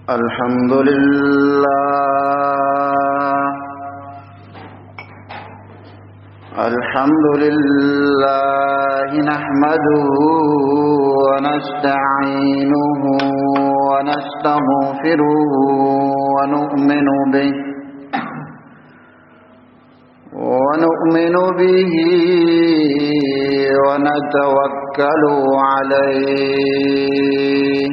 الحمد لله. الحمد لله نحمده ونستعينه ونستغفره ونؤمن به، ونؤمن به ونتوكل عليه،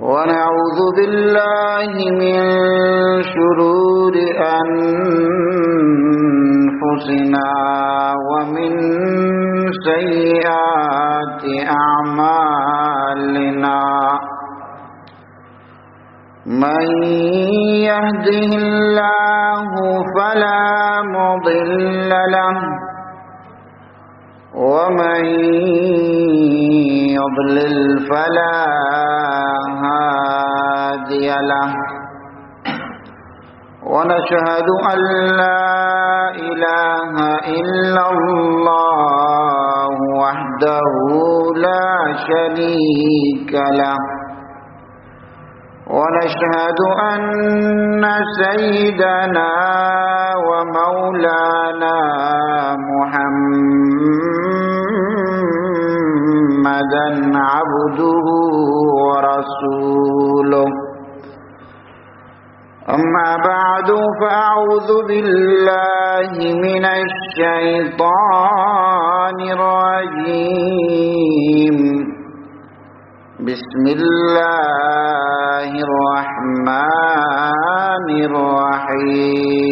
ونعوذ بالله من شرور أنفسنا ومن سيئات أعمالنا. من يهده الله فلا مضل له، ومن يضلل فلا هادي له. ونشهد أن لا إله إلا الله وحده لا شريك له، ونشهد أن سيدنا ومولانا محمدا عبده ورسوله. أما بعد، فأعوذ بالله من الشيطان الرجيم. بسم الله الرحمن الرحيم.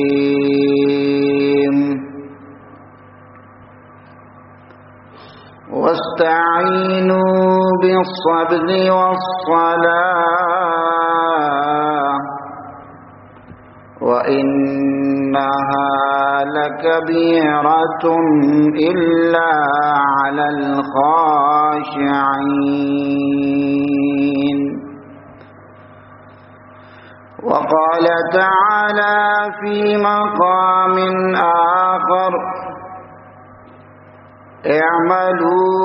واستعينوا بالصبر والصلاة، وإنها لكبيرة إلا على الخاشعين. وقال تعالى في مقام آخر: اعملوا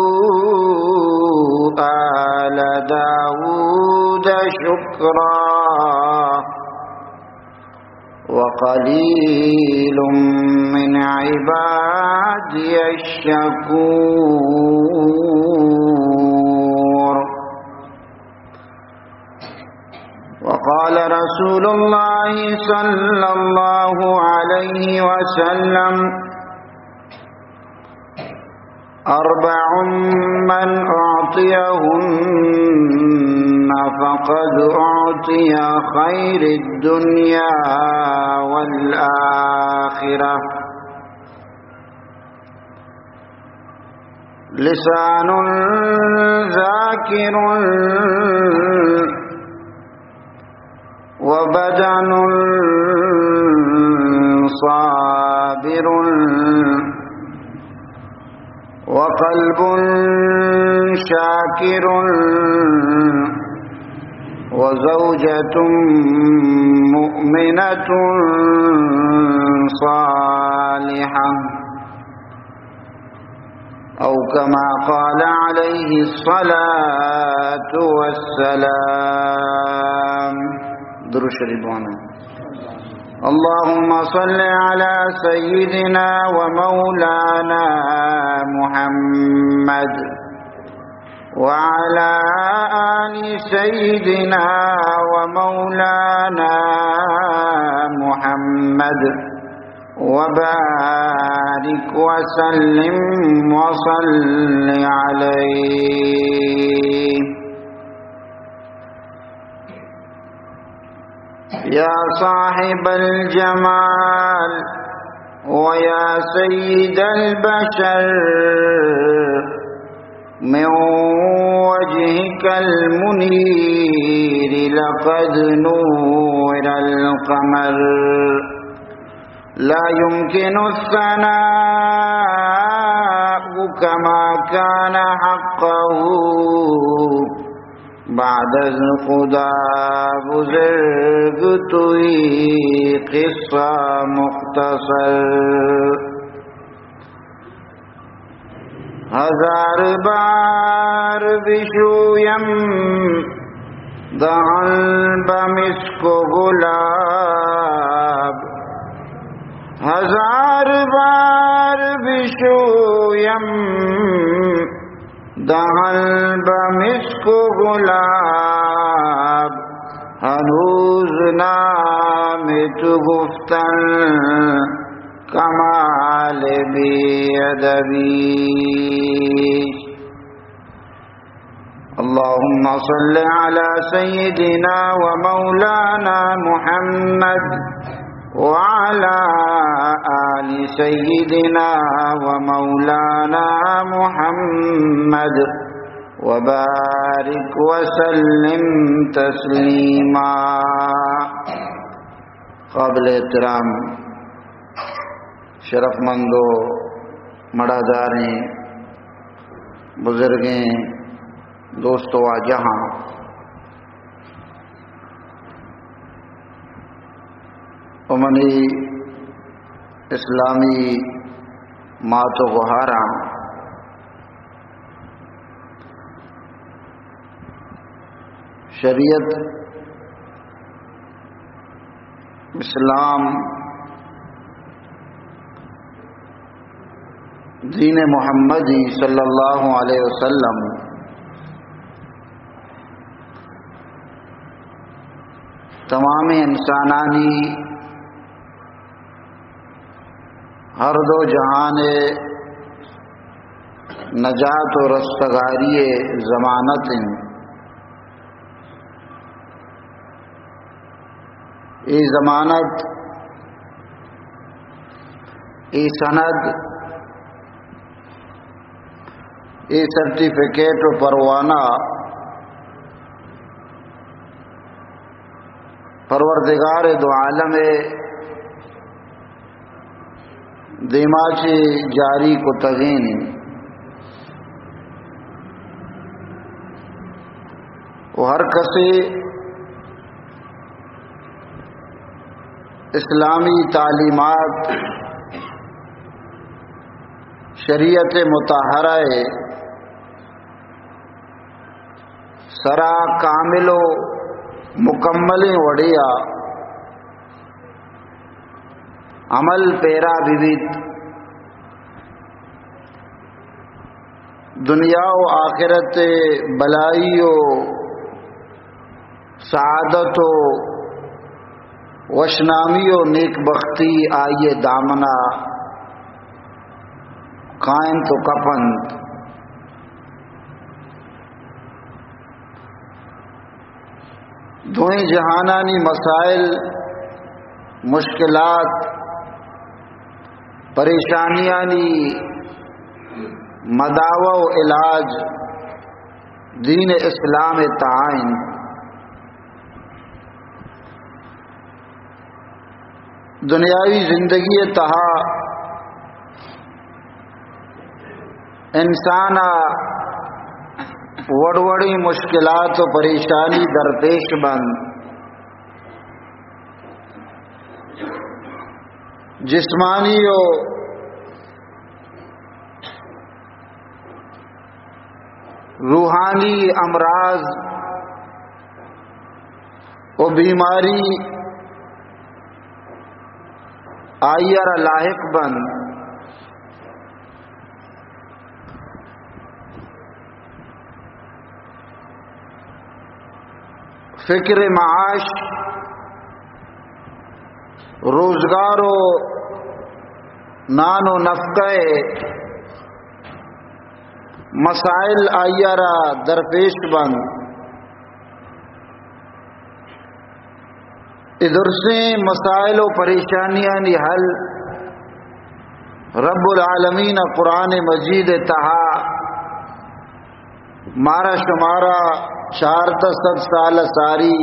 آل داود شكرا وقليل من عبادي الشكور. وقال رسول الله صلى الله عليه وسلم: أربع من أعطيهن فقد أعطي خير الدنيا والآخرة: لسان ذاكر، وبدن صابر، وقلب شاكر، وزوجة مؤمنة صالحة، أو كما قال عليه الصلاة والسلام. درود شریف بوانیں. اللهم صل على سيدنا ومولانا محمد وعلى آل سيدنا ومولانا محمد وبارك وسلم وصل عليه. يا صاحب الجمال ويا سيد البشر، من وجهك المنير لقد نور القمر، لا يمكن الثناء كما كان حقه، بعد از خدا بزرگ توئی، قصہ مختصر. هزار بار بشویم دهن به مسک و گلاب، هزار بار بشویم دهن به مسک و گلاب، هنوز نام تو گفتن کمال بی‌ادبی. اللهم صل على سيدنا ومولانا محمد وعلى آل سيدنا ومولانا محمد وبارك وسلم تسليما. قابل احترام شرفمند و مڑاداریں بزرگیں دوست و واجہاں، و منی اسلامی مات و گوہاراں، شریعت اسلام، دین محمدی صلی اللہ علیہ وسلم تمام انسانانی ہر دو جہان نجات و رستگاری ضمانت انت. اے ضمانت، اے سند، اے سرٹیفکیٹ و پروانہ پروردگار دو عالم دیما چہ جاری کتگین انت. و ہر کسے اسلامی تعلیمات، شریعت مطہرہ سرا کامل و مکملیں وڑیا عمل پیرا بہ بیت، دنیا و آخرت بلائی و سعادت و وشنامی و نیک بختی آئی دامنا کائنت و کپنت. دوئیں جہانانی مسائل، مشکلات، پریشانیانی مداوع و علاج دین اسلام تہا انت. دنیاوی زندگی تہا انسان وڑ وڑیں مشکلات و پریشانی درپیش بنت، جسمانی و روحانی امراض و بیماری آئی را لاحق بنت. فکر معاش، روزگار و نان و نفقہ مسائل آئی را درپیش بنت. اے درسیں مسائل و پریشانیانی حل رب العالمین قرآن مجید تہا مارا شمارا چاردہ سد سال ساری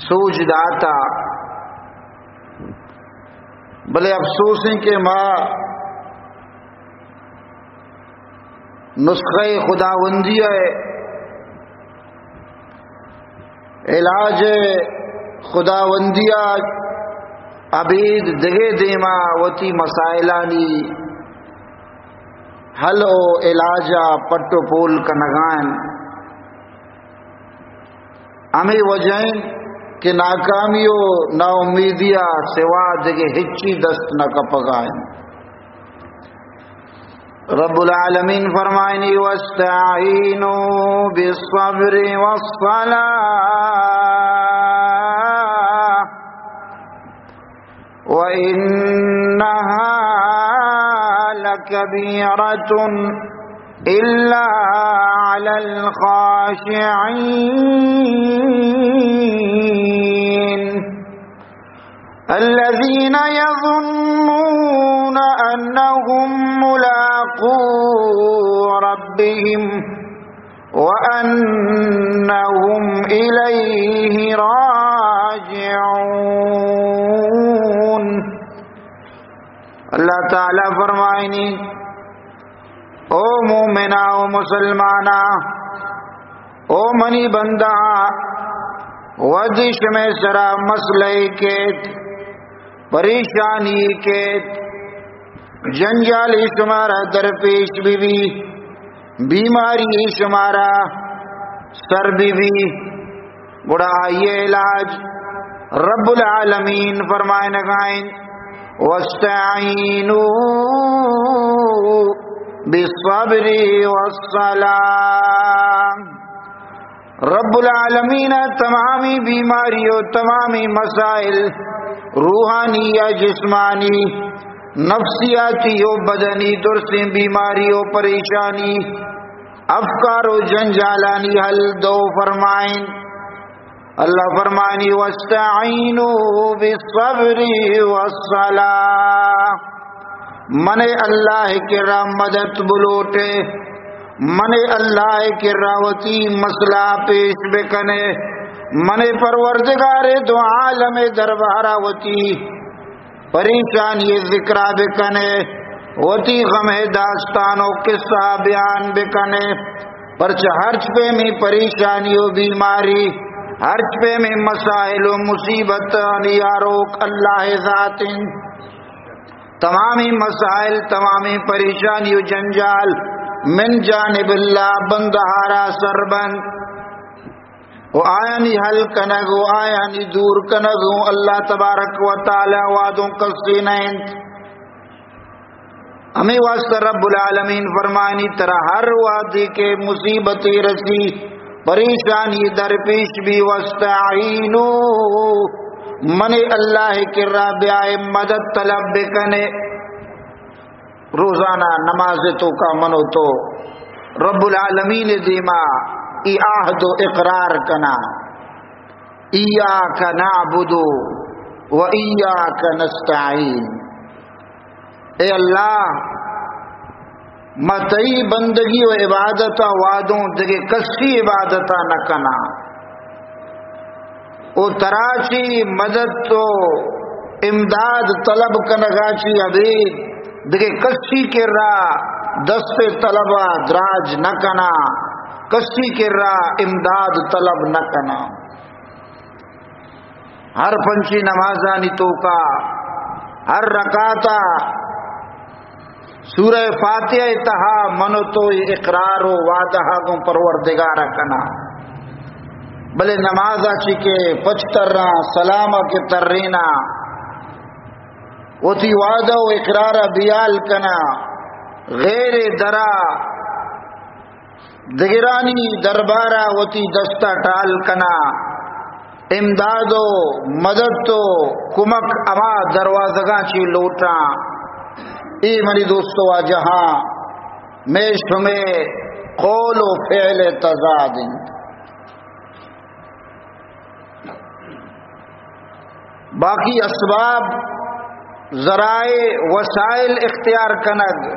سوج داتا، بلے افسوس انت کہ ما نسخہ خداوندی ء علاج خداوندیا ابید دگہ دیما وتی مسائلانی حل و علاجا پٹ و پول کنگائن۔ ہمے وجہ انت کہ ناکامی و ناامیدیا سوا دگہ ہچی دست نہ کپگائن۔ رب العالمین فرمائنی، "واستعینوا بالصبر والصلاة، وإنها لكبيرة إلا على الخاشعين." الذين يظنون أنهم ملاقو ربهم وأنهم إليه راجعون۔ اللہ تعالی فرمائنی، او مومنا، او مسلمانا، او منی بندہ، وھدے شمئے سرا مسئلہ کیت، پریشانی کیت، جنجال شمارا درپیش بہ بی، بیماری شمارا سر بہ بی، گڑا آئی علاج رب العالمین فرمائنگائیں، "واستعینوا بالصبر والصلاة۔" رب العالمین تمامی بیماری و تمامی مسائل، روحانی یا جسمانی، نفسیاتی و بدنی، درستیں بیماری و پریشانی، افکار و جنجالانی حل دو فرمائیں۔ اللہ فرمانی، "واستعینوا بالصبر والصلاة۔" من اللہ کرا مدد بلوٹے، من اللہ کرا وتی مسئلہ پیش بکنے، من پروردگار دو عالم دربارا وتی پریشانی ذکرا بکنے، وتی غم داستان و قصہ بیان بکنے، پرچہ ہرچ پیمی پریشانی و بیماری، ہرچ پیمی مسائل و مصیبتانی آروک اللہ ذات انت۔ تمامی مسائل، تمامی پریشانی و جنجال من جانب اللہ بندہارا سر بنت۔ و آیانی حل کنگ و آیانی دور کنگ و اللہ تبارک و تعالی وادوں کسے نہ انت۔ ہمیں واسطہ رب العالمین فرمانی، ترا ہر وہدے کہ مصیبتے رسی، پریشانی درپیش بی، واستعینوا، من اللہ کرا بیائے مدد طلب بکنے۔ روزانہ نماز توکا من و تو رب العالمین دیما ای عہد و اقرار کنا، ایاک نعبد و ایاک نستعین۔ اے اللہ، ما تئی بندگی و عبادتا وادوں، دگہ کسی عبادتا نہ کنا۔ و ترا چی مدد و امداد طلب کنگا چی ابید دگہ کسی کرا دست طلبا دراج نہ کنا، کسی کرا امداد طلب نہ کنا۔ ہر پنچی نمازانی توکا، ہر رکعتا سورہ فاتحہ تہا من و تو اے اقرار و وعدہ گوں پروردگار کنا۔ بلے نمازا چی کہ پچ تراں، سلاما کہ ترینا، وتی وعدہ و اقرارا بیال کنا، غیر درا دگرانی دربارا وتی دستا ٹال کنا، امداد و مدد و کمک ہما دروازگاں چی لوٹاں۔ اے منی دوست و واجہاں، مئے شمئے قول و فعل تضاد انت۔ باقی اسباب، ذرائع، وسائل اختیار کنگ،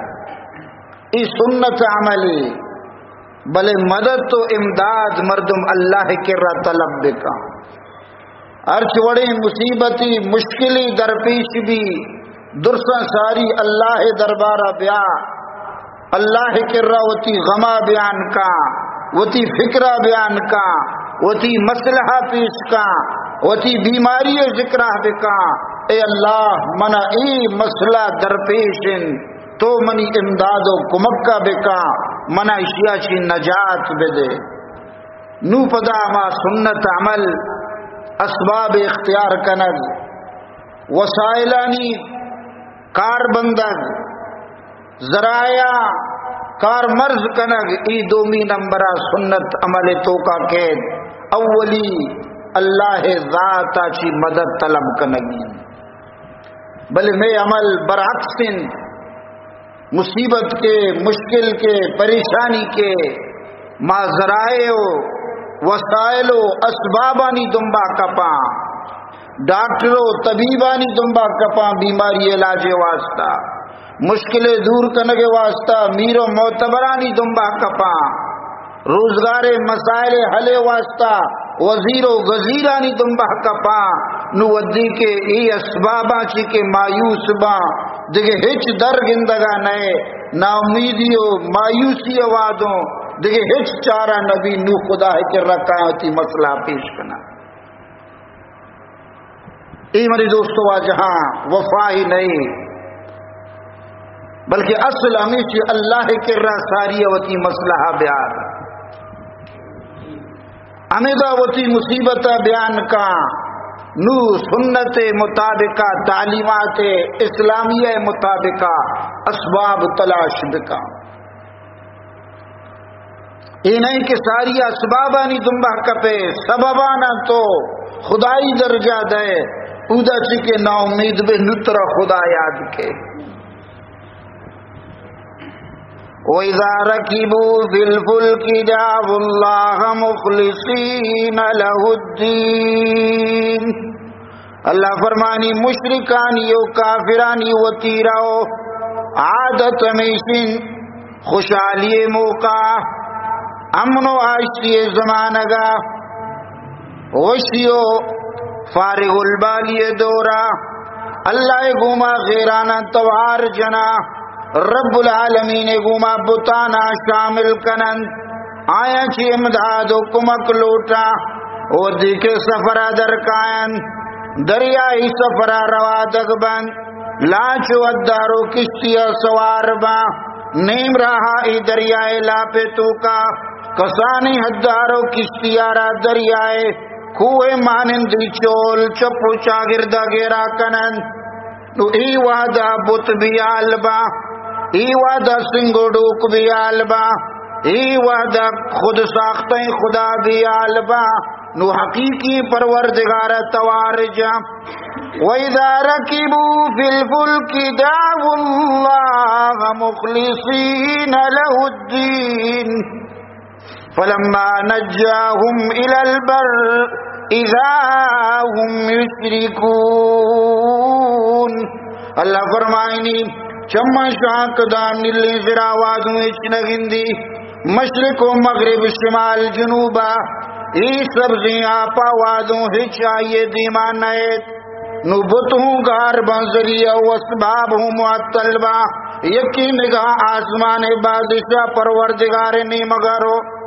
ای سنت عملی، بلے مدد و امداد مردم اللہ کرا طلب بکن۔ ہرچ وڑیں مصیبتی، مشکلی درپیش بی، درساں ساری اللہ دربارا بیا، اللہ کرا وتی غما بیان کا، وتی فکرا بیان کا، وتی مسئلہ پیش کاں، وتی بیماری ذکرہ بکاں، اے اللہ، منا اے مسئلہ درپیش انت، تو منی امداد و کمکا بکاں، منا اشیا چی نجات بدے۔ نو پدا ہما سنت عمل، اسباب اختیار کنگ، وسائلانی کار بندگ، ذرائع کارمرز کنگ، ای دومی نمبر سنت عمل توکا کیت۔ اولی اللہ ذات چی مدد طلب کنگی۔ بلے مئے عمل برعکس انت۔ مصیبت کے، مشکل کے، پریشانی کے، ما ذرائع و وسائل و اسبابانی دنبا کپاں، ڈاکٹر و طبیبانی دنبا کپاں، بیماری علاج واسطہ، مشکل دور کنگ واسطہ، میر و معتبرانی دنبا کپاں، روزگار مسائل حل واسطہ وزیر و گزیرانی دنبا کپاں، نو ودی کہ ای اسباباں چی کہ مایوس باں، دگہ ہچ در گندگا نئے، ناامیدی و مایوسی وادوں، دگہ ہچ چارہ نبی، نو خدا ہے کہ رکھاں وتی مسئلہ پیش کنا۔ اے منی دوست و واجہاں، وفا ہی نہیں، بلکہ اصل ہمیشی اللہ کرا ساری وتی مسئلہ بیار۔ ہمیدا وتی مصیبت بیان کا، نو سنت مطابقہ، تعلیمات اسلامیہ مطابقہ اسباب تلاش بکا۔ اے نہیں کہ ساری اسبابانی دنبا کپے، سببانا تو خدائی درجہ دے، اودا چی کہ نا امید بے، نترا خدا یاد کے۔ وَإِذَا رَكِبُوا فِي الْفُلْكِ دَعَوُا اللَّهَ مُخْلِصِينَ لَهُ الدِّينَ۔ اللہ فرمانی، مشرکانی و کافرانی وتی رو عادت ہمیشن، خوشحالی موقع، امن و آشتی زمانگا، وشی و فارغ البالی دورا، اللہ گوما غیرانا توار جنا، رب العالمین گوما بتانا شامل کنن، آیا چی امداد و کمک لوٹا، و دیکھ سفرا درکائن، دریائی سفرا روادگ بند، لانچ و ادارو کشتی سوار با، نیم راہا ای دریائے لاپے توکا، کسانی حدارو کشتیارا دریائے کوہ مانندی چول چپ و چاگردا گیرا کنن۔ نو ای وہدا بت بیال با، ای وہدا سنگ و ڈوک بیال با، ای وہدا خود ساختیں خدا بیال با۔ نو حقیقی پروردگار توار جا۔ وَإِذَا رَكِبُوا فِي الْفُلْكِ دَعَوُا اللَّهَ مُخْلِصِينَ لَهُ الدِّينَ فَلَمَّا نَجَّاهُمْ إِلَى الْبَرِّ إِذَا هُمْ يُشْرِكُونَ۔ اللہ فرمائنی، چمن شانک دان نلیں زرا وادوں ہچ نہ گندی، مشرق و مغرب، شمال جنوبا، ای سبزیں آپا وادوں ہچ آئیے دیما نئیت۔ نو بت ہوں گار بن، ذریعہ و اسباب ہوں معطل با، یکی نگاہ آسمان بادشاہ پروردگار نیمگا رو۔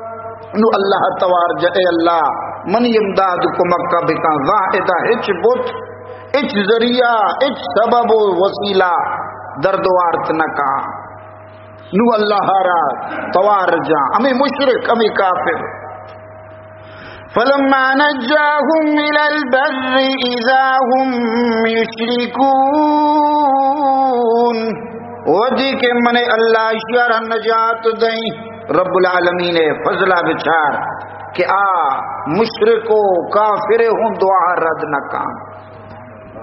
نو اللہ توار جا، اے اللہ، منی امداد کمک کا بکن، زاہدہ ہچ بت، ہچ ذریعہ، ہچ سبب و وسیلہ درد وارت نہ کن۔ نو اللہ را توار جا، ہمیں مشرک، ہمیں کافر۔ فَلَمَّا نَجَّاهُمْ إِلَى الْبَرِّ إِذَا هُمْ يُشْرِكُونَ۔ وہدی کہ من اللہ اشیارا نجات دیں، رب العالمین فضلہ بچار کہ آ مشرک و کافر ہوں دعا رد نہ کن۔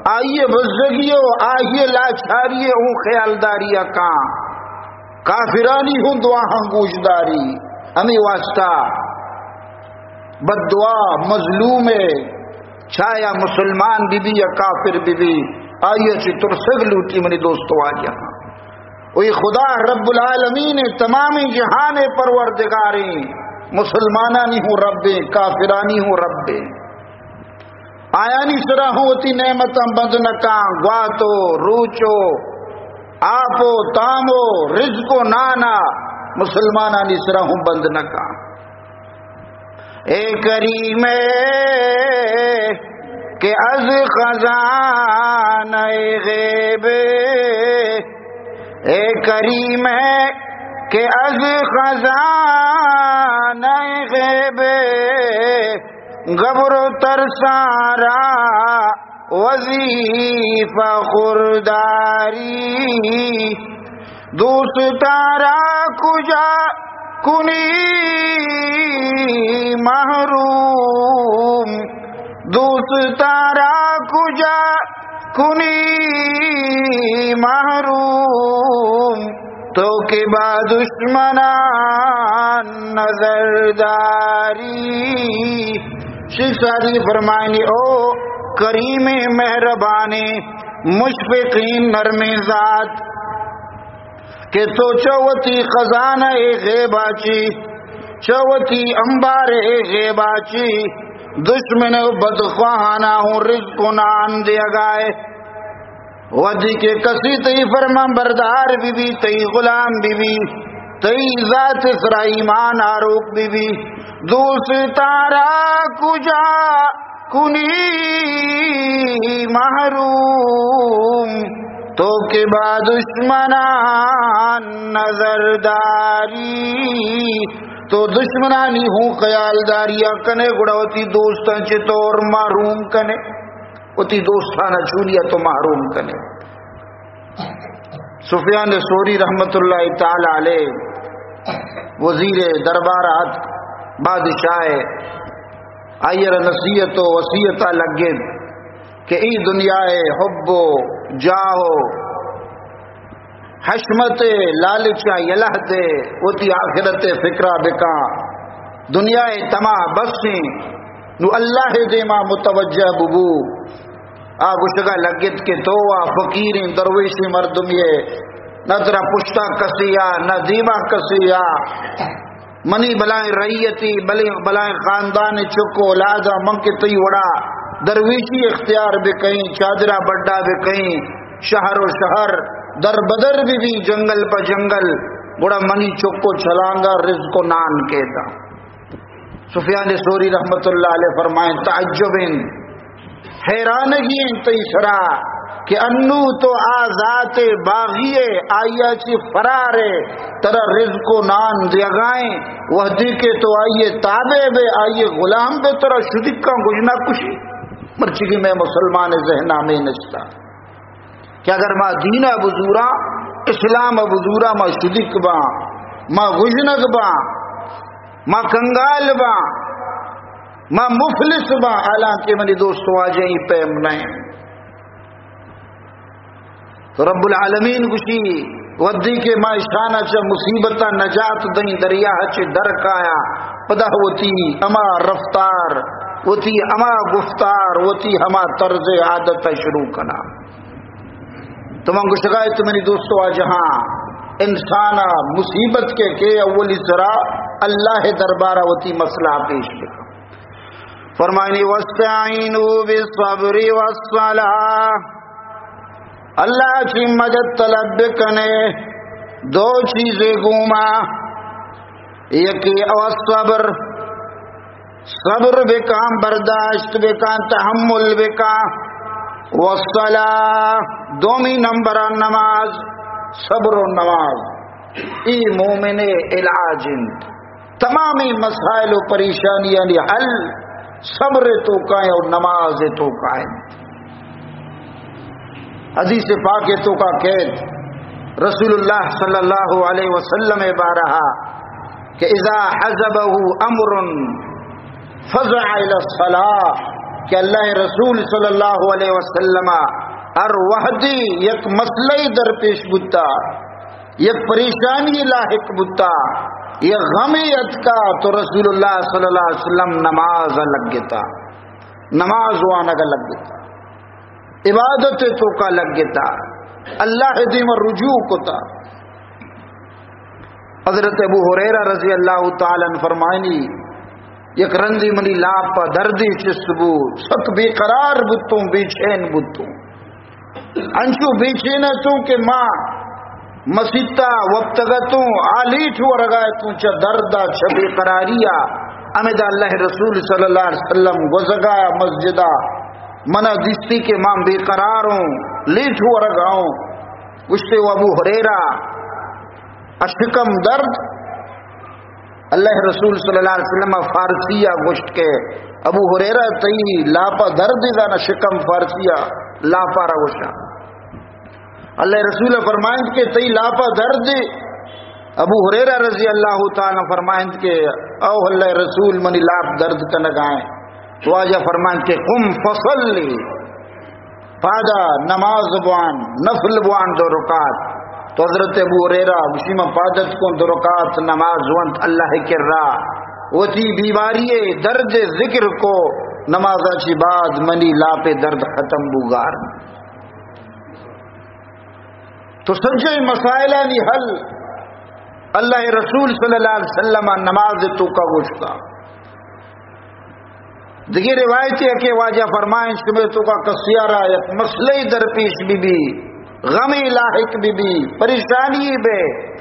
آئیے بزگی و آئیے لاچاری ہوں خیالداری کن۔ کافرانی ہوں دعا ہم گوشداری۔ ہمیں واسطہ بددعا مظلوم ہے، چاہے مسلمان بی بی یا کافر بی بی، آئیے چی ترسگ لوٹی منی دوست واجہ۔ وہی خدا رب العالمین تمام جہان پروردگاریں، مسلمانانی ہوں ربیں، کافرانی ہوں ربیں۔ آیانی سرا ہوں وتی نعمتاں بند نکاں، گواتو، روچو، آپو، تامو، رزق و نانا مسلمانانی سرا ہوں بند نکاں۔ اے کریم کہ از خزانۂ غیب، اے کریم کہ از خزانۂ غیب، غبر و ترساں را وظیفه خورداری، دوستاں را کجا کنی محروم، دوستاں را کجا کنی محروم، تو کہ با دشمنان نظر داری۔ شیخ سعدی فرمائنی، او کریم مہربانیں مشفقیں نرمیں ذات، کہ تو چہ وتی خزانۂ غیبا چی، چہ وتی انبارِ غیبا چی دشمن و بدخواہانا ہوں رزق و نان دیگائے۔ وہدی کہ کسی تئی فرمان بردار بی بی، تئی غلام بی بی، تئی ذات سرا ایمان آروک بی بی، دوستاں را کجا کنی محروم، تو کہ با دشمنان نظر داری، تو دشمنانی ہوں خیالداری کنے، گڑا وتی دوستاں چطور محروم کنے؟ وتی دوستانا چونیا تو محروم کنے؟ سفیان ثوری رحمت اللہ تعالی علیہ وزیر دربار ات، بادشاہ، آئی را نصیحت و وصیت لگت کہ ای دنیا حب و جاہ و حشمت لالچا یلہ دے، وتی آخرت فکرا بکاں، دنیا طمع بسیں، نو اللہ دیما متوجہ ببو۔ آ گوشگا لگت کہ تو وا فقیریں درویشیں مردمے، نہ ترا پشتا کسے آ، نہ دیما کسے آ۔ منی بلائیں رعیتی، بلیں، بلائیں خاندان چک و اولادا، من کہ تئی وڑا درویشی اختیار بکئیں، چادرا بڈا بکئیں، شہر و شہر در بدر ببی، جنگل پہ جنگل، گڑا منی چک و چلانگا رزق و نان کیتا۔ سفیان ثوری رحمت اللہ علیہ فرمائیں، تعجب انت، حیرانگی انت تئی سرا کہ انو تو آ ذات باغی ئے، آئیا چی فرار ئے، ترا رزق و نان دیگائیں، وہدی کہ تو آئیے تابع بے، آئیے غلام بے، ترا شدکاں گژنا کشی۔ مرچی کہ مئے مسلمان ذہنا ہمے نشتا کہ اگر ما دینا بزوراں، اسلام بزوراں، ما شدک باں، ما گژنگ باں، ما کنگال باں، ما مفلس باں، حالانکہ منی دوست واجہ ای پیم نئیں۔ تو رب العالمین گوشی، وہدی کہ ما اشانا چہ مصیبتا نجات دئیں، دریا چہ در کایاں، پدا وتی ہما رفتار، وتی ہما گفتار، وتی ہما طرز عادت شروع کنا۔ تو من گوشگا ات منی دوست واجہاں، انسانا مصیبت کے کہ اولی سرا اللہ دربارا وتی مسئلہ پیش بکن۔ فرمائنی، واستعینوا بالصبر والصلاة، اللہ چی مدد طلب بکنے دو چیزے گوما، یکی او صبر، صبر بکاں، برداشت بکاں، تحمل بکاں۔ والصلاة، دومی نمبر نماز، صبر و نماز، ای مومن علاج انت۔ تمامی مسائل و پریشانیانی حل صبر توکائیں و نماز توکائیں۔ حدیث پاک توکا کہت، رسول اللہ صلی اللہ علیہ وسلم بارہا کہ اذا حزبه امر فزع الی الصلاة، کہ اللہ رسول صلی اللہ علیہ وسلم ہر وہدی یک مسئلہ درپیش بوتا، یک پریشانی لاحق بوتا، یک غمی اتکا، تو رسول اللہ صلی اللہ علیہ وسلم نماز لگتا، نماز وانگ لگتا، عبادت توکا لگتا، اللہ دیم رجوع کتا۔ حضرت ابو ہریرہ رضی اللہ تعالی عنہ فرمائنی، یک رندی منی لاپ دردی چست بو، سک بے قرار بوتوں، بے چین بوتوں۔ انچو بے چین اتوں کہ ما مسیتا وپتگتوں، آلیٹ ورگا اتوں، چہ دردا، چہ بے قراریا۔ ہمدا اللہ رسول صلی اللہ علیہ وسلم گوزگا مسجدا، منا دیستی کہ من بے قرار ہوں، لیٹ ورگا ہوں۔ گوشتے و ابو ہریرہ، اشکم درد؟ اللہ رسول صلی اللہ علیہ وسلم فارسی آ گوشت کہ ابو ہریرہ، تئی لاپا درد؟ دانا شکم فارسی آ لاپا را گوشا۔ اللہ رسول فرمائند کہ تئی لاپا درد؟ ابو ہریرہ رضی اللہ تعالی عنہ فرمائند کہ او اللہ رسول، منی لاپ درد کنگائیں۔ تو واجہ فرمائند کہ قم فصلی، پادا نماز بوان، نفل بوان دو رکعت۔ تو حضرت ابو ہریرہ گوشی، من پادت کن، دو رکعت نماز ونت اللہ کرا، وتی بیماری درد ذکر کو، نمازا چی بعد منی لاپ درد ختم بوگار۔ تو سجے مسائلانی حل اللہ رسول صلی اللہ علیہ وسلم نماز توکا گوشتا۔ دگہ روایتے کہ واجہ فرمائیں، شمے توکا کسیارا یک مسئلہ درپیش بی بی، غمے لاحق بی بی، پریشانی بے،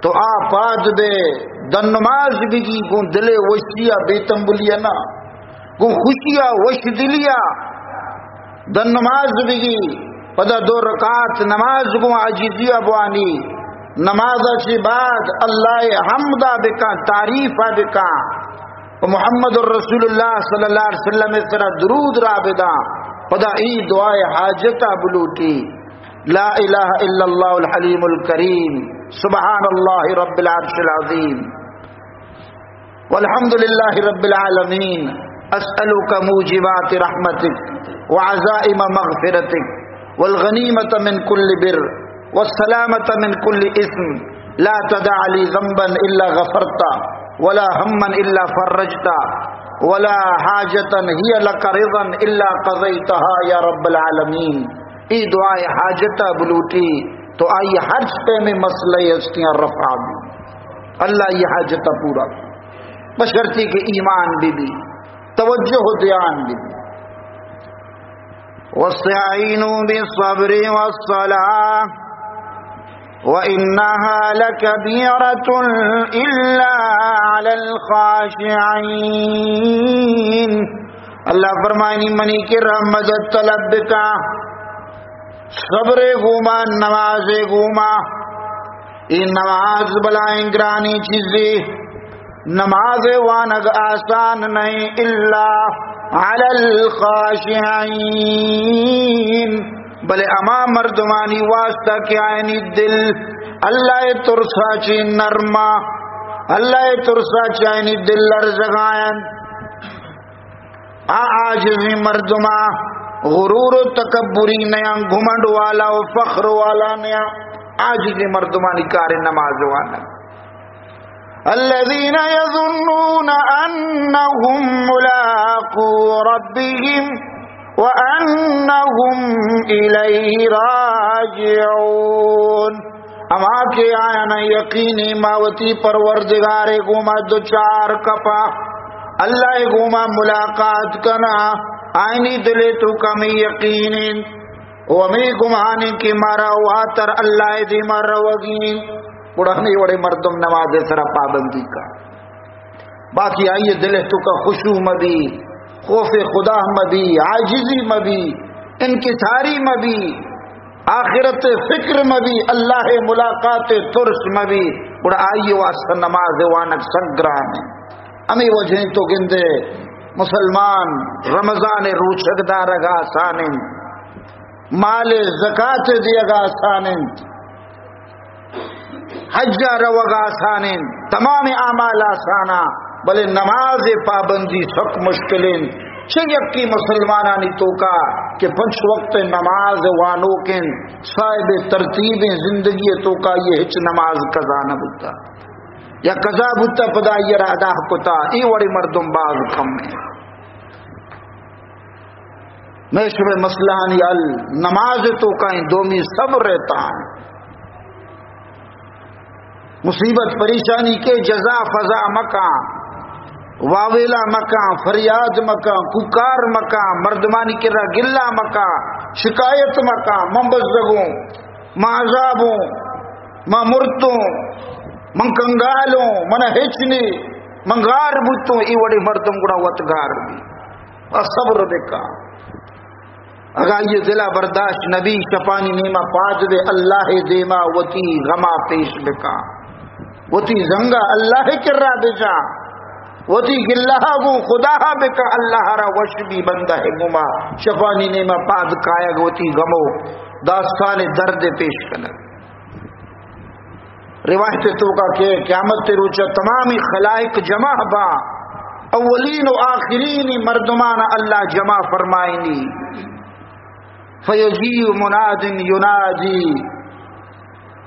تو آ پاد بے، دن نماز بگی، گوں دل وشیا بے تنبلیا نہ، گوں خوشیا وش دلیا دن نماز بگی، پدا دو رکعت نماز گوں عاجزیا بوانی، نمازا چی بعد اللہ حمدا بکن، تعریفا بکن، و محمد رسول اللہ صلی اللہ علیہ وسلم سرا درود را بداں، پدا ای دعائے حاجتا بلوٹی، لا الہ الا اللہ الحلیم الکریم، سبحان اللہ رب العرش العظیم، والحمد للہ رب العالمین، اسألک موجبات رحمتک وعزائم مغفرتک والغنیمة من کل بر والسلامة من کل اثم، لا تدع لی ذنبا الا غفرته، ولا هما الا فرجته، ولا حاجة هي لك رضا الا قضيتها يا رب العالمين۔ ای دعائے حاجتا بلوٹی تو آئی ہرچ پیمیں مسئلہ ہستیاں رفع بی، اللہ ای حاجتا پورا، بشرطی کہ ایمان بی بی، توجہ و دھیان بی بی۔ واستعینوا بالصبر والصلاة وإنها لكبيرة إلا على الخاشعين۔ اللہ فرمائنی، منی کرا مدد طلب بکا، صبر گوما، نماز گوما۔ اے نماز بلائیں گرانی چیزے، نماز وانگ آسان نہیں، الا علی الخاشعین، بلے ہما مردمانی واسطہ کہ آیانی دل اللہ ترسا چی نرما، اللہ ترسا چی آیانی دل لرزگائن۔ آ عاجزیں مردماں، غرور و تکبری نیاں، گھمنڈ والا و فخر والا نیاں، عاجزیں مردمانی کار نماز وانا۔ الذين يظنون أنهم ملاقو ربهم وأنهم إليه راجعون۔ ہما کہ آیانا یقینی ما وتی پروردگارے گوما دچار کپا، اللہ گوما ملاقات کنا، آئینی دلے توکا ہمے یقین انت و ہمے گمان انت کہ مارا واتر اللہ دیما روگی انت۔ گڑا ہمے وڑے مردم نماز سرا پابندی کا۔ باقی آئی دل توکا خشوع مبی، خوف خدا مبی، عاجزی مبی، انکساری مبی، آخرت فکر مبی، اللہ ملاقات ترس مبی، گڑا آئی واسطہ نماز وانگ سک گران ہے۔ ہمے وجہ تو گندے مسلمان رمضان روچگ دارگ آسان انت، مال زکات دیگ آسان انت، حج ء روگ آسان انت، تمام اعمال آسان آ، بلے نماز پابندی سک مشکل انت۔ چہ یکی مسلمانانی توکا کہ پنچ وقت نماز وانوک انت، صاحب ترتیب زندگی توکا یہ ہچ نماز قضا نہ بوتا، یا قضا بوتا پدا یہ را ادا کتا، اے وڑے مردم باز کم ہیں۔ میں شمے مسئلہانی حل نماز توکا ہیں، دومی صبر رہتا ہے۔ مصیبت پریشانی کے جزا فضا مکاں، واویلا مکاں، فریاد مکاں، کوکار مکاں، مردمانی کرا گلہ مکاں، شکایت مکاں، من بزگوں، من عذابوں، من مرتوں، من کنگالوں، من ہچ نی۔ من گار بوتوں، اے وڑیں مردم گڑا وت گار بی۔ آ صبر بکا۔ اگاں آئی دلا برداشت نبی، شپانی نیما پاد بے، اللہ دیما وتی غما پیش بکا، وتی زنگا اللہ کرا بجا، وتی گلہا گوں خدا بکا، اللہ را وش بی بندہ گما شپانی نیما پاد کایگ، وتی غمو داستان درد پیش کنگ۔ روایت توکا کہ قیامت روچا تمامی خلائق جمع با، اولین و آخرین مردمان اللہ جمع فرمائنی۔ فیجیء مناد ینادی،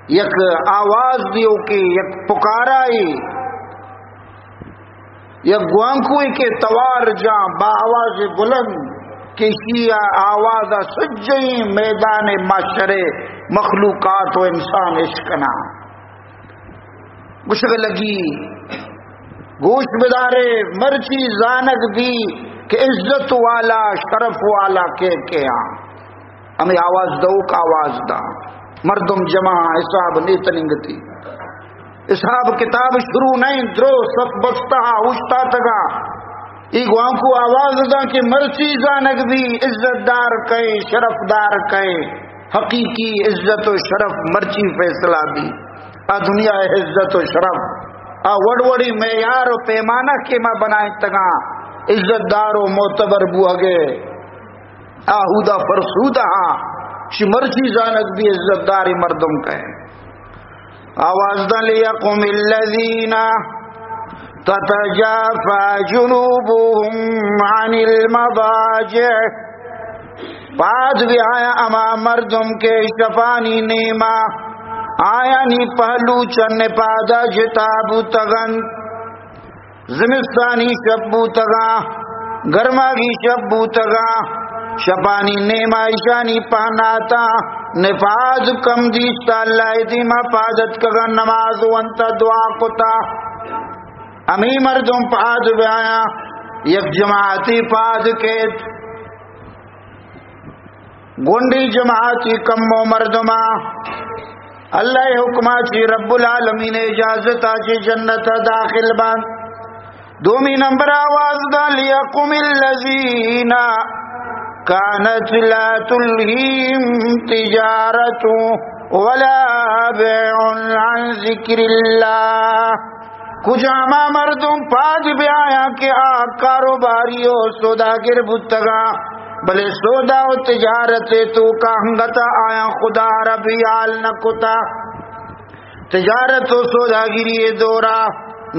یک آواز دیو کہ یک پکارائے، یک گوانکوئے کہ توار جاں با آواز بلند، کہ اشی آواز سجیں میدان محشر مخلوقات و انسان اشکنا۔ گوشگ لگی، گوش بدارے، مرچی زانگ بی کہ عزت والا، شرف والا کے کے آں۔ ہمیں آواز دوک آواز دا، مردم جمع، حساب نیتننگتی، حساب کتاب شروع نہیں، درو سب بستہ اوشتاتگا۔ ای گوانکو آواز دا کہ مرچی زانگ بی، عزت دار کئے، شرف دار کئے، حقیقی عزت و شرف مرچی فیصلہ بی۔ آ دنیا عزت و شرف، آ وڑ وڑی معیار و پیمانہ کہ ما بنائیں تگا، عزت دار و معتبر بوہگے، آہودا فرسودہ ہاں، شی مرچی زانگ بی عزت داری مردم کئے۔ آواز داں، لیقم الذین تتجافی جنوبهم عن المضاجع۔ پاد بی آیا ہما مردم کہ شپانی نیما آیانی پہلو چن پادا جتا بوتگنت۔ زمستانی شپ بوتگاں، گرماگی شپ بوتگاں، شپانی نیما ایشانی پہناتا نپاد کم دیستا، اللہ دیما پادت کگا نماز ونتا دعا کتا۔ ہمی مردم پاد بیایا، یک جماعتی پاد کیت۔ گونڈی جماعتی کمو مردما اللہ حکما چی، رب العالمین اجازتا چی جنت داخل بان۔ دومی نمبر آواز دا، لیقم الذین کانت لا تلہیہم تجارت ولا بیع عن ذکر اللہ۔ کجا ہما مردم پاد بیایاں کہ آ کاروباری و سوداگر بوتگاں، بلے سودا و تجارت توکا انگتا آیاں خدا را بیال نہ کتا۔ تجارت و سوداگری دورا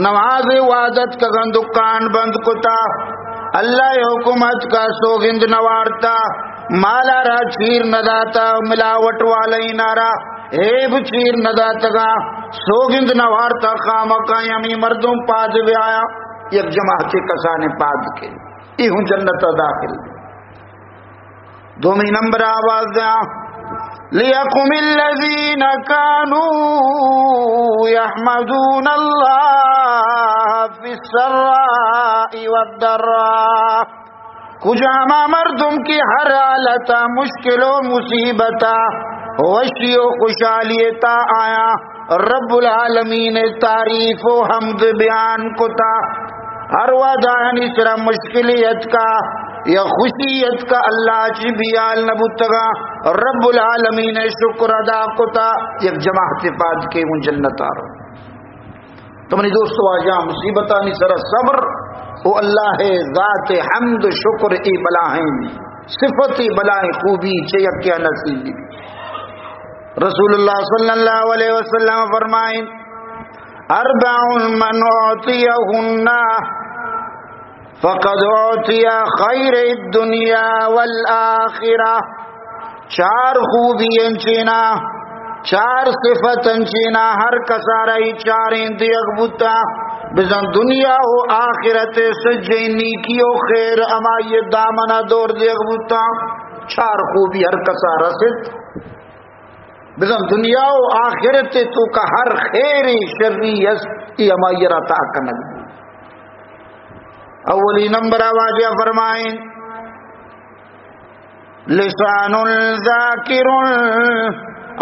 نماز وادت کگن دکان بند کتا، اللہ حکومت کا سوگند نوارتا، مالا را چیر نداتا، ملاوٹ والینارا ہیب چیر نداتگا، سوگند نوارتا، خامکا ہمی مردم پاد بیایا، یک جماعت کسانے پاد کے، ای ہوں جنت داخل۔ دومی نمبر آواز دیا، لیقم الذین کانوا یحمدون اللہ فی السراء والضراء۔ کجا ہما مردم کہ ہر حالتا، مشکل و مصیبتا، وشی و خوشحالیتا آیا رب العالمین تعریف و حمد بیان کتا۔ ہر وہد آیانی سرا مشکلی اتکا یا خوشی اتکا، اللہ چی بیال نبوتگا، رب العالمین شکر ادا کتا، یک جماعت پاد کے اون جنت آرو۔ تو منی دوست واجہ، مصیبتانی سرا صبر و اللہ ذات حمد و شکر، ای بلاہیں صفت، ای بلاہیں خوبی چہ یکیا نصیب بی۔ رسول اللہ صلی اللہ علیہ وسلم فرمائیں، اربع من اعطیہن فقد اعطی خیر الدنیا والآخرہ۔ چار خوبی انچینا، چار صفت انچینا، ہر کسارا ای چاریں دیگ بوتا، بزن دنیا و آخرت سجیں نیکی و خیر ہمائی دامنا دور دیگ بوتا۔ چار خوبی ہر کسا رسد، بزن دنیا و آخرت توکا ہر خیر شری است، ای ہمائی را عطا کنگ بوت۔ اولی نمبر واجہ فرمائیں، لسان ذاکر،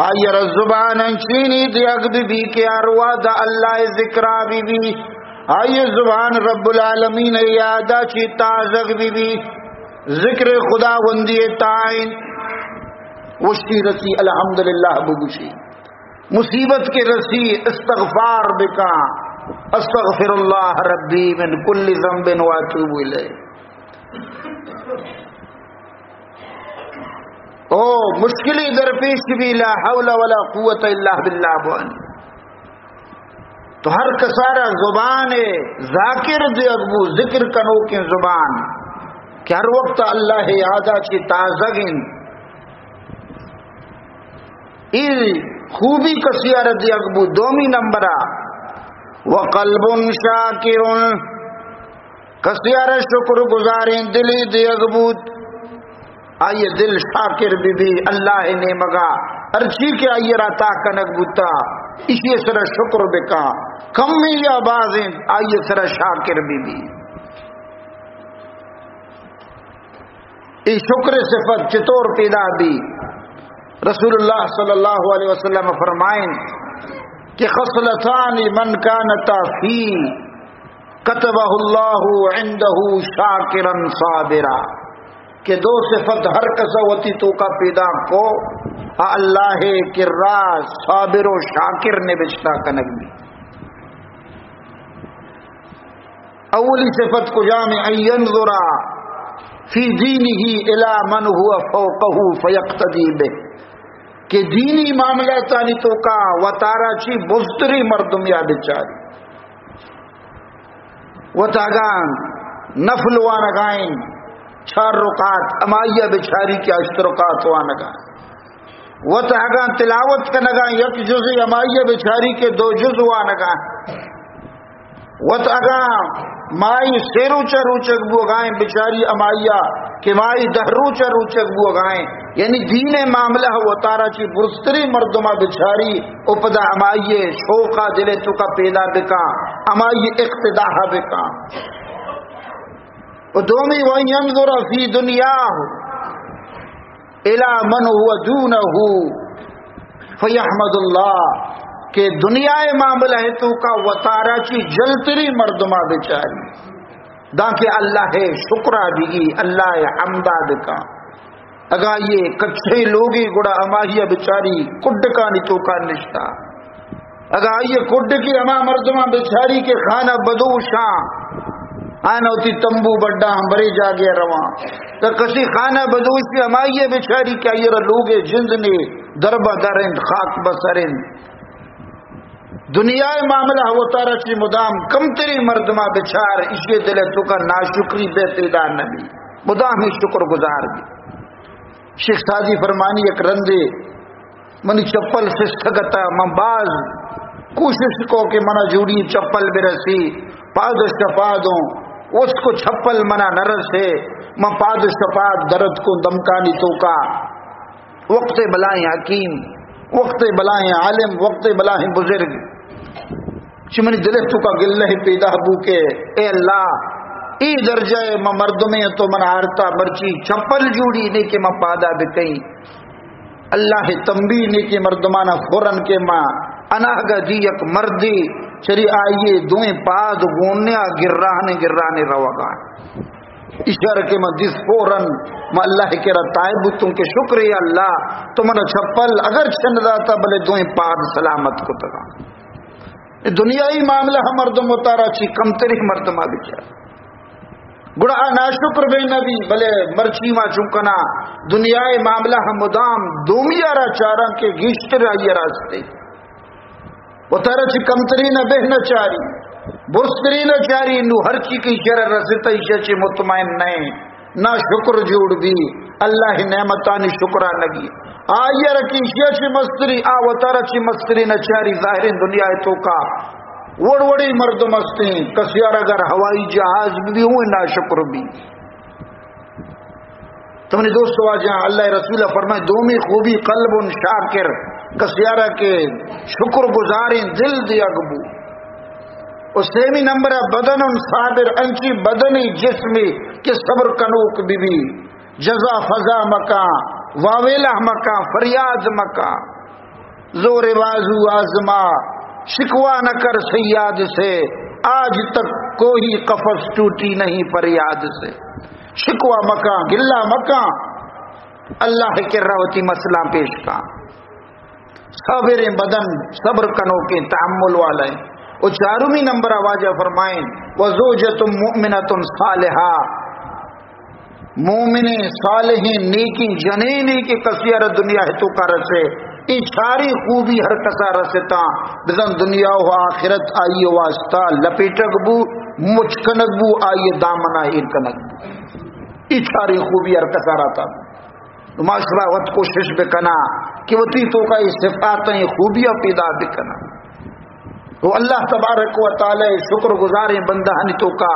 آئی را زبان انچینی دیگ بی بی کہ ہر وہد اللہ ذکرا بی بی، آئی زبان رب العالمین یادا چی تازگ بی بی، ذکر خداوندی تائیں، وشی رسی الحمدللہ بگوشی۔ مصیبت کے رسی استغفار بکا، استغفر اللہ ربی من کل ذنب و اتوب الیہ۔ او مشکلی درپیش بی، لا حول ولا قوت الا باللہ بوانی۔ تو ہر کسارا زبان ذاکر دیگ بو، ذکر کنوکیں زبان کہ ہر وقت اللہ یادا چی تازگ انت۔ ای خوبی کسیارا دیگ بو۔ دومی نمبرا، وقلب شاکر، کسیارا شکر گزاریں دلی دیگ بوت، آئی دل شاکر بی بی اللہ نیمگا، ہرچی کہ آئی را عطا کنگ بوتا، اشی سرا شکر بکا، کمی یا بازیں، آئی سرا شاکر بی بی۔ ای شکر صفت چطور پیدا بی؟ رسول اللہ صلی اللہ علیہ وسلم فرمائیں کہ خصلتان من کانتا فی کتبہ اللہ عندہ شاکرا صابرا، کہ دو صفت ہر کس وتی توکا پیدا کو، آ اللہ کرا صابر و شاکر نبشتہ کنگ بی۔ اولی صفت کجام؟ ان ینظر فی دینہ الی من هو فوقہ فیقتدی بہ، کہ دینی معاملاتانی توکا وتارا چی بزتری مردمیا بچاری۔ وت اگاں نفل وانگائیں چار رکعت، ہمائیا بچاری کہ ہشت رکعت وانگا۔ وت اگاں تلاوت کنگا یک جزے، ہمائیا بچاری کہ دو جز وانگا۔ وت اگاں مائی سے روچا روچگ بوگائیں بچاری، ہمائیا کہ مائی دہ روچا روچگ بوگائیں۔ یعنی دین معاملہ وتارا چی برزتری مردما بچاری، او پدا ہمائی شوقا دل توکا پیدا بکا، ہمائی اقتداء بکا۔ و دومی، وان ینظر فی دنیاہ الی من هو دونہ فیحمد اللہ، کہ دنیا معاملہ توکا وتارا چی جلتری مردما بچاری، دانکہ اللہ شکرا بگی، اللہ حمدا بکا۔ اگاں یہ کچھے لوگی گڑا ہمائی بچاری کڈکانی توکا نشتا۔ اگاں آئی کڈکی ہما مردماں بچاری کہ خانہ بدوشاں، آن وتی تمبو بڈا ہم برے جاگے رواں، تو کسی خانہ بدوشی ہمائی بچاری کہ آئی را لوگ جند نے درب در انت، خاک بسر انت۔ دنیا معاملہ وتارا چی مدام کمتری مردما بچار، اشی دل توکا ناشکری بے پیدا نبی، مدام ہی شکر گزار بی۔ شیخ سعدی فرمانی، یک رندے منی چپل سستگتا، من باز کوشش کو کہ منا جوڑی چپل برسی، پاد و شپادوں، اس کو چپل منا نرسے، من پاد و شپاد درد کو دمکانی توکا۔ وقت بلائیں حکیم، وقت بلائیں عالم، وقت بلائیں بزرگ۔ چہ منی دل توکا گلہ پیدا بو کہ اے اللہ، اے درجہ ما مردمے تو من آرتا، مرچی چپل جوڑی نے کہ ما پادا بکئیں۔ اللہ تنبیہ نے کہ مردمانا فوراً کہ ما اناگہ دی یک مردی چری آئیے دوئیں پاد گونیا گرانے گرانے روگا۔ اشارہ کہ من دیست فوراً، من اللہ کرا تائب بوتوں کہ شکر اے اللہ، تو منا چپل اگر چن داتا بلے دوئیں پاد سلامت کتگا۔ اے دنیائی معاملہ ہم مردم وتارا چی کمتری مردما بچار۔ گڑا آ ناشکر بے نبی، بلے مرچی ما چونکنا دنیائی معاملہ ہم مدام دومی آرا چاراں کہ گیشتر آئی راستے۔ وتارا چی کمتری نہ بہ نہ چاری، برزتری نہ چاری، نو ہر چی کہ ایشرا رسیتا ایشا چی مطمئن نئے، نا شکر جوڑ بی، اللہ نعمتانی شکرا نگی۔ آئیرا کہ ایشا چی مستری، آ وتارا چی مستری نہ چاری، ظاہریں دنیا توکا وڑ وڑی مردم استیں، کسیار اگر ہوائی جہاز بھی ہوں نا شکر بی۔ تو منی دوست واجہ، اللہ رسول فرمائے، دومی خوبی قلب شاکر، کسیارا کہ شکر گزاریں دل دیگ بو۔ و سیمی نمبر بدن صابر، انچی بدنی جسمی کہ صبر کنوک بی بی، جزا فضا مکا، واویلا مکا، فریاد مکا۔ زور بازو آزما، شکوہ نہ کر صیاد سے، آج تک کوئی قفس ٹوٹی نہیں فریاد سے۔ شکوہ مکاں، گلہ مکاں، اللہ کے روتی مسئلہ پیش کا۔ صابریں بدن، صبر کنوکیں، تحمل والائیں۔ و چارمی نمبر واجہ فرمائیں، وزوجۃ مؤمنۃ صالحہ، مومنیں، صالحیں، نیکیں جنینے کہ کسے ءَ را دنیا ءِ توکا رسے، اے چاریں خوبی ہر کسا رستا، بزاں دنیا و آخرت آئی واسطہ لپیٹگ بو، مچ کنگ بو، آئی دامنا ایر کنگ بو۔ اے چاریں خوبی ہر کسا رستا۔ نو ما شما وت کوشش بکنا کہ وتی توکا اے صفاتیں خوبیاں پیدا بکنا۔ و اللہ تبارک و تعالی شکر گزاریں بندہانی توکا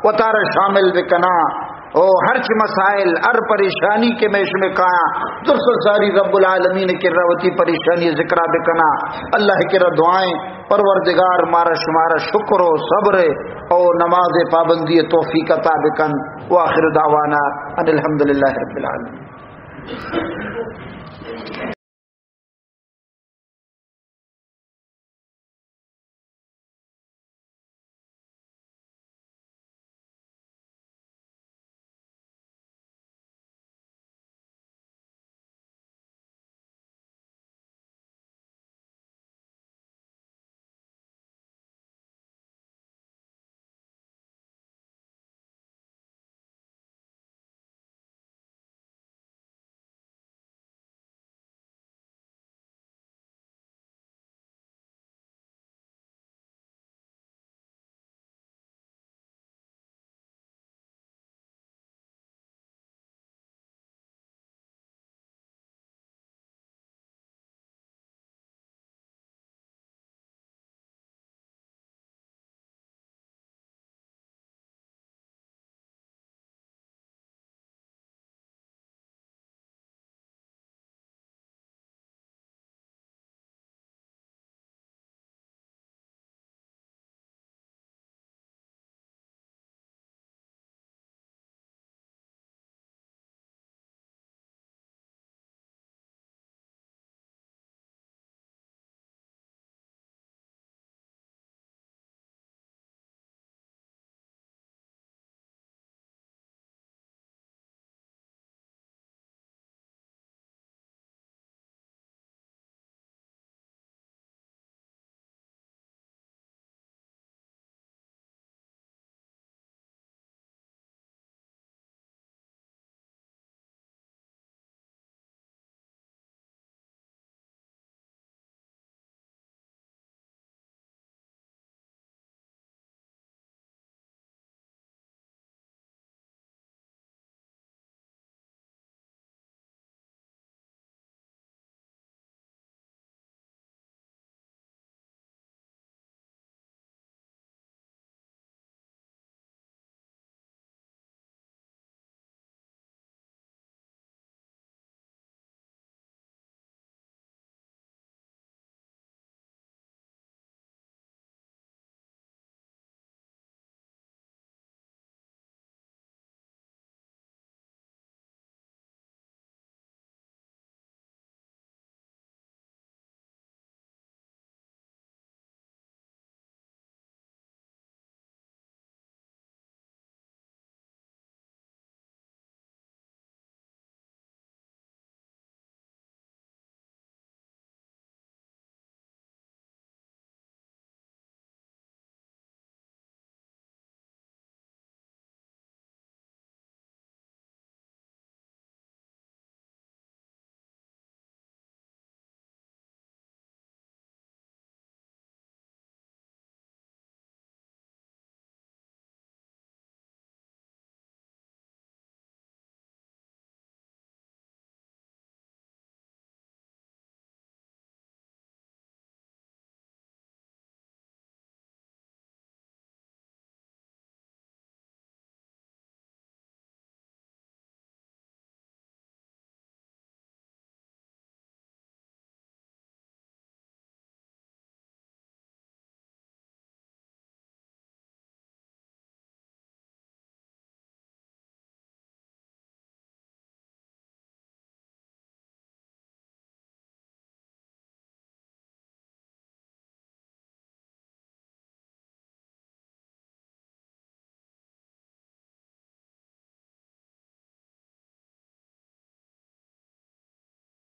وتارا شامل بکنا۔ او ہرچ مسائل، ہر پریشانی کہ میں شمے کایاں، درست ساری رب العالمین کرا وتی پریشانی ذکرہ بکنا۔ اللہ کرا دعائیں، پروردگار مارا شمارا شکر و صبر او نماز پابندی توفیق عطا بکن۔ وآخر دعوانا ان الحمدللہ رب العالمین۔